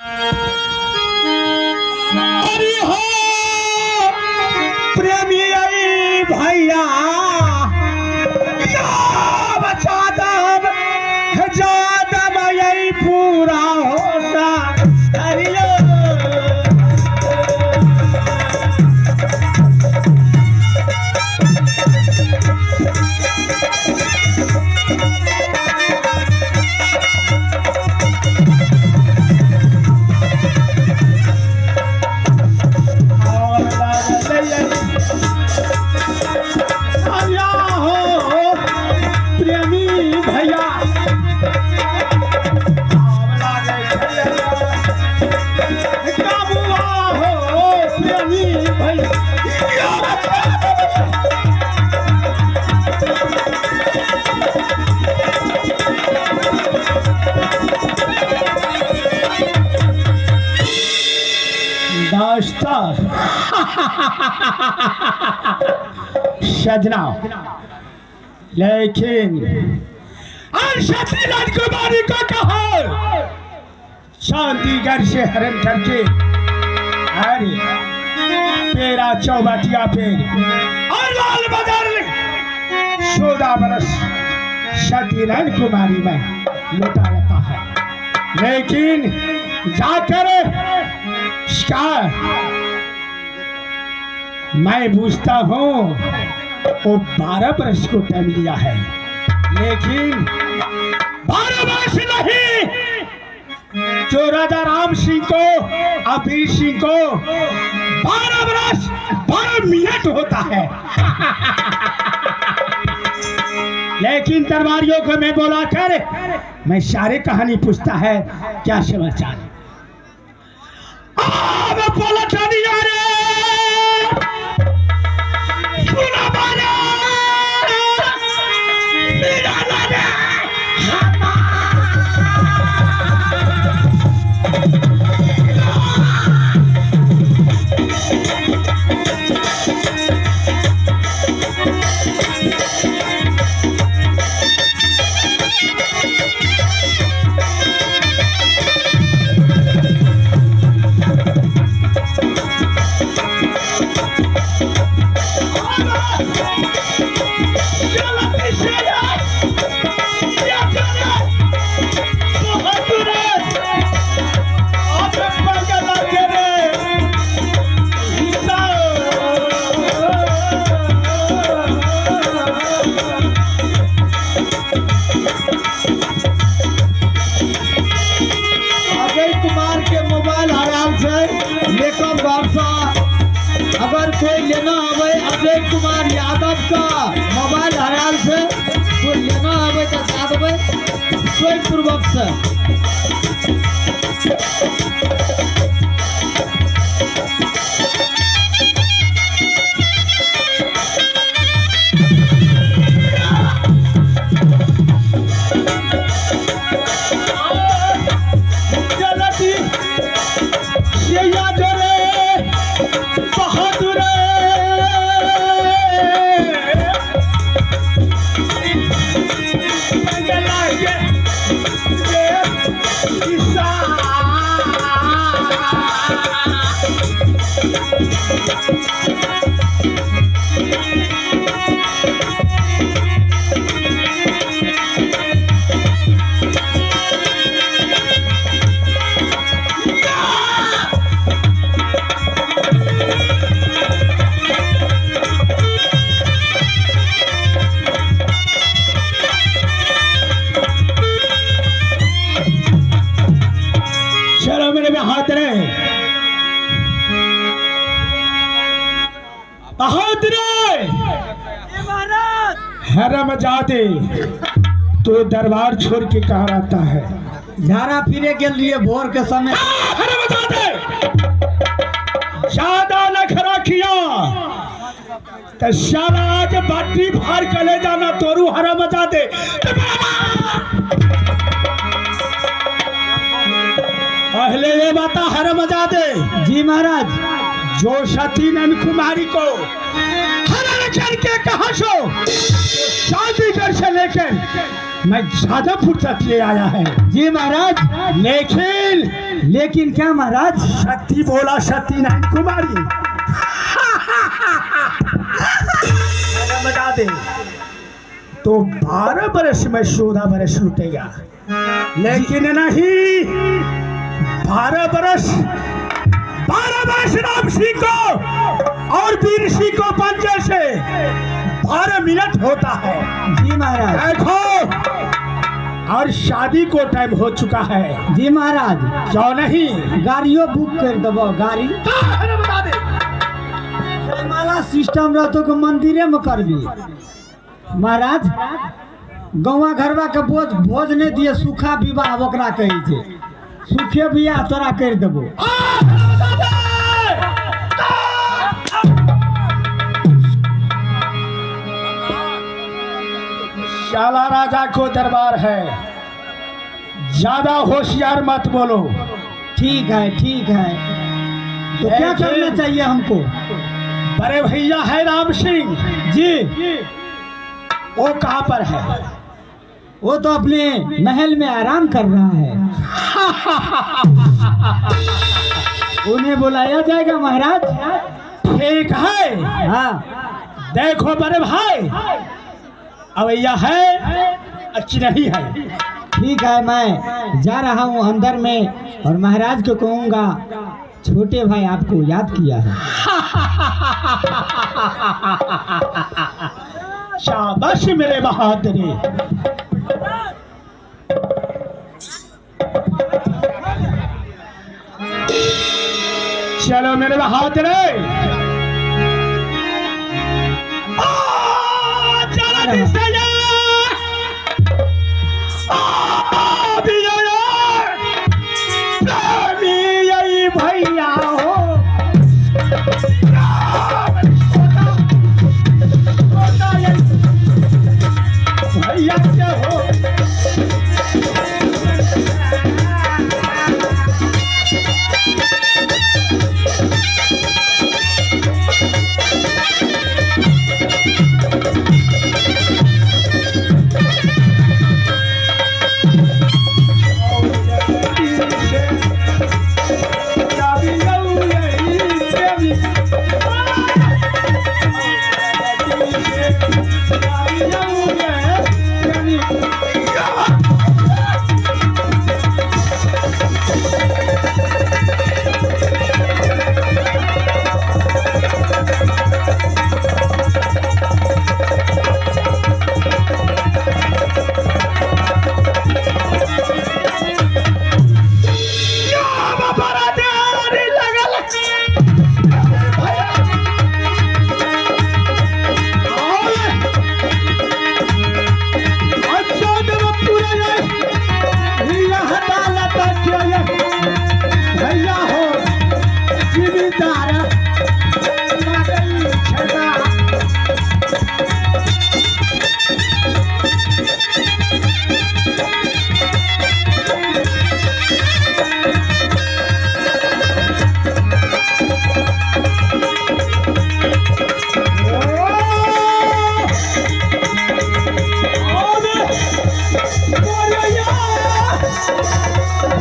अरे हो प्रेमी आई भैया, या बचा दम जादम आई पूरा होता हरियो। भैया हो प्रेमी भैया, काबुआ हो प्रेमी भैया। दास्ता सजना, लेकिन सती राजकुमारी को कहो शांतिगढ़ से हरण करके अरे तेरा चौबटिया पेड़ और लाल बाजार 14 बरस सती राजकुमारी में लौटा जाता है। लेकिन जाकर शिकार मैं पूछता हूँ, वो 12 बरस को टाइम लिया है, लेकिन 12 बरस नहीं, जो राजा राम सिंह को अबीर सिंह को 12 बरस 12 मिनट होता है। लेकिन दरबारियों को मैं बोला कर मैं सारे कहानी पूछता है, क्या समाचार? अब पलटनिया रे सुना बारे मेरा लाले। अजय कुमार के मोबाइल हराल छै लेकर वर्षा, अगर कोई लेना आवे अजय कुमार यादव का मोबाइल हराल छै, कोई लेना आवे तो दे देबै स्वयं पूर्वक से। जलती सैया जोरे बहादुर मंगला के ईसा। चलो मेरे में हाथ रहे हाथ रे हरम जाते तो दरबार छोड़ के कहाँ रहता है? झाड़ा फिरे के लिए भोर के समय। हरम जाते ज्यादा नखरा किया तो साला आज बाटी फाड़ के ले जाना तोरू हरम जाते। पहले ये बता हरम जाते। जी महाराज। जो सती नंद कुमारी को हरण करके कहा सो शादी कर से लेकर मैं ज्यादा फुर्सत ले आया है। जी महाराज। लेकिन लेकिन क्या महाराज? शक्ति बोला शक्ति नारायण कुमारी बता दे तो 12 बरस में 16 बरस लुटेगा, लेकिन नहीं 12 बरस, 12 बरस राम सिंह को और वीर सिंह को पंजे से 12 मिनट होता है। जी महाराज। देखो और शादी को टाइम हो चुका है। जी महाराज। क्यों नहीं गाड़ियों बुक कर देबो गाड़ी। बता दे। जयमाला सिस्टम रहतो के मंदिरे में करबी महाराज। गौवा घरवा के बोझ भोज नहीं दिए, सूखा विवाह ओकरा कहै छै। सूखे बियाह तोरा कर देबो। शाला राजा को दरबार है, ज्यादा होशियार मत बोलो। ठीक है ठीक है। तो क्या करना चाहिए हमको? बड़े भैया है राम सिंह जी। वो कहाँ पर है? वो तो अपने महल में आराम कर रहा है। उन्हें बुलाया जाएगा महाराज। ठीक है। हाँ। देखो बड़े भाई, अवैया है अच्छी नहीं है। ठीक है, मैं जा रहा हूँ अंदर में और महाराज को कहूँगा छोटे भाई आपको याद किया है। शाबाश मेरे बहादुरी। चलो मेरे बहादुरी। भैया हो भैया क्या हो। भैया हो जिम्मेदार।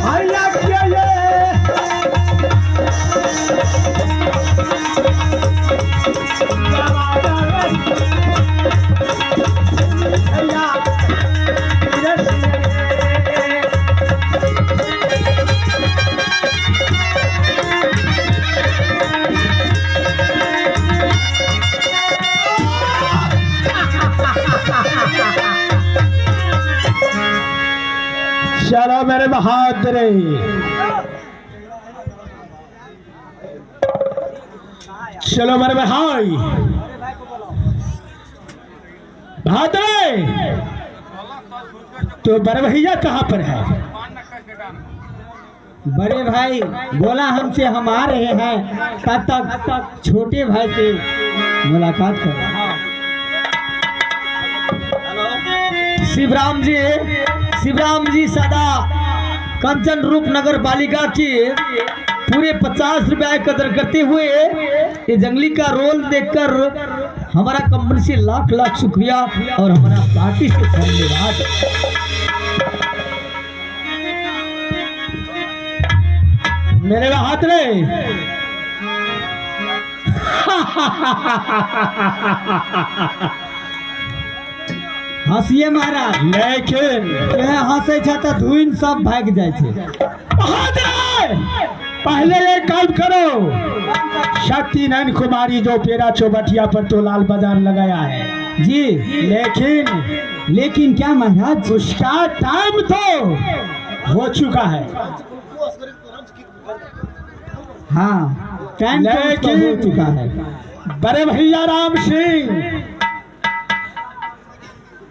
भैया क्या ये चलो मेरे बहादुरी। चलो मेरे भाई बहादुरी। तो बड़े भैया कहाँ पर है? बड़े भाई बोला हमसे हम आ रहे हैं, तब तक छोटे भाई से मुलाकात करो। शिवराम जी, शिवराम जी सदा कंचन रूप नगर पालिका की पूरे 50 रुपया कदर करते हुए ये जंगली का रोल देखकर हमारा कंपनी से लाख लाख शुक्रिया और हमारा पार्टी से धन्यवाद। मेरे हाथ रे। हंसिए महाराज। लेकिन हंसै छै तऽ धुइन सब भागि जाइ छै। हाथ रे, पहले एक काम करो, शक्ति नैन कुमारी जो पेरा चौबटिया पर तो लाल बाजार लगाया है जी। लेकिन लेकिन क्या महाराज? उसका टाइम तो हो चुका है। हाँ, टाइम तो उसका हो लेकिन- चुका है। बड़े भैया राम सिंह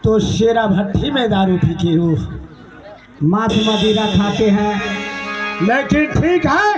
तो शेरा भट्टी में दारू पीते हो, मांस मदिरा खाते हैं। लेकिन ठीक है।